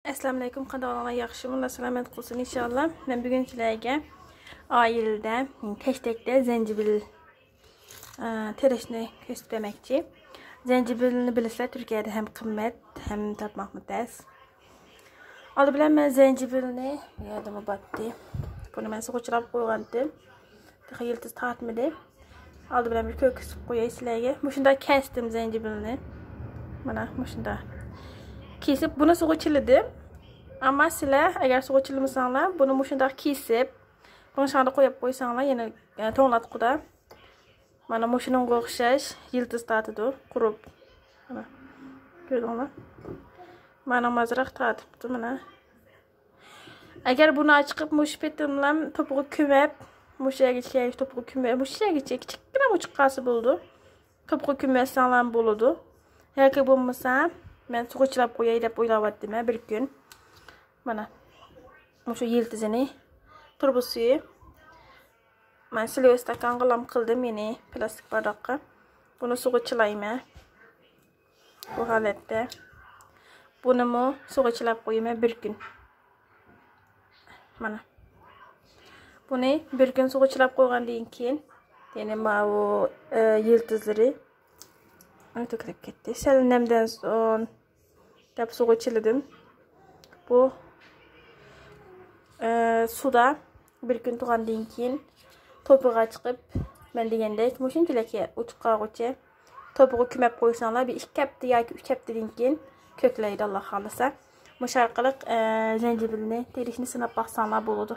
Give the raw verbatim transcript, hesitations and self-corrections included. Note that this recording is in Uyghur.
ئەسسالامۇئەلەيكۇم، قانداق ئەھۋالىڭلار؟ ياخشىمۇ؟ ئاللا سالامەت قىلسۇن ئىنشاللا. مەن بۈگۈن سىلەرگە ئائىلىدە تەشتەكتە زەنجىۋىل، ئە، تېرىشنى كۆرسىتىپ بەرمەكچى. زەنجىۋىلنى بىلىسىلەر، تۈركىيەدە ھەم قىممەت، ھەم تاپماقمۇ تەس. ئالدى بىلەن مەن زەنجىۋىلنى، بۇ يەردىمۇ باتتى. بۇنى مەن سۇغا چىلاپ قويغانتىم. تېخى يىلتىز تارتمىدى. ئالدى بىلەن بىر كۆرسىتىپ قوياي سىلەرگە. مۇشۇنداق كەستىم زەنجىۋىلنى. مانا مۇشۇنداق كېسىپ، بۇنى سۇغا چىلىدىم. ئەمما سىلەر ئەگەر سۇغا چىلىمىساڭلار، بۇنى مۇشۇنداق كېسىپ، بۇنى شۇنداق قويۇپ قويساڭلار، يەنە، ئە، توڭلاتقۇدا. مانا مۇشۇنىڭغا ئوخشاش يىلتىز تارتىدۇ، قۇرۇپ. مانا. كۆردۈڭلار؟ مانا ئازراق تارتىپتۇ، مانا. ئەگەر بۇنى ئاچىقىپ، مۇشۇ پېتىملام توپىغا كۆمۈپ، مۇشۇ يەرگىچە، توپىغا كۆمۈپ، مۇشۇ يەرگىچە كىچىككىنە ئۇچۇپ قالسا بولىدۇ. توپىغا كۆمۈۋەتسەڭلارمۇ بولىدۇ. ياكى بولمىسا، مەن سۇغا چىلاپ قوياي دەپ ئويلاۋاتىمەن بىر كۈن. مانا، مۇشۇ يىلتىزىنى، تۇرۇبا سۈيى. مەن سىلىۋېر ئىستاكانغا لام قىلدىم، يەنى پلاستىك بارداققا. بۇنى سۇغا چىلايمەن. بۇ ھالەتتە. بۇنىمۇ سۇغا چىلاپ قويىمەن بىر كۈن. مانا. بۇنى بىر كۈن سۇغا چىلاپ قويغاندىن كېيىن، يەنى ماۋۇ، ئە، يىلتىزلىرى تۆكۈلۈپ كەتتى. سەل نەمدەن سون دەپ سۇغا چىلىدىم. بۇ، ئە، سۇدا بىر كۈن تۇرغاندىن كېيىن توپىغا چىقىپ، مەن دېگەندەك مۇشۇنچىلىك ئۇچۇپ قالغۇچە توپىغا كۆمۈپ قويساڭلار، بىر ئىككى ھەپتە ياكى ئۈچ ھەپتىدىن كېيىن كۆكلەيدۇ، ئاللا خالىسا. مۇشۇ ئارقىلىق، ئە، زەنجىۋىلنى تېرىشنى سىناپ باقساڭلار بولىدۇ.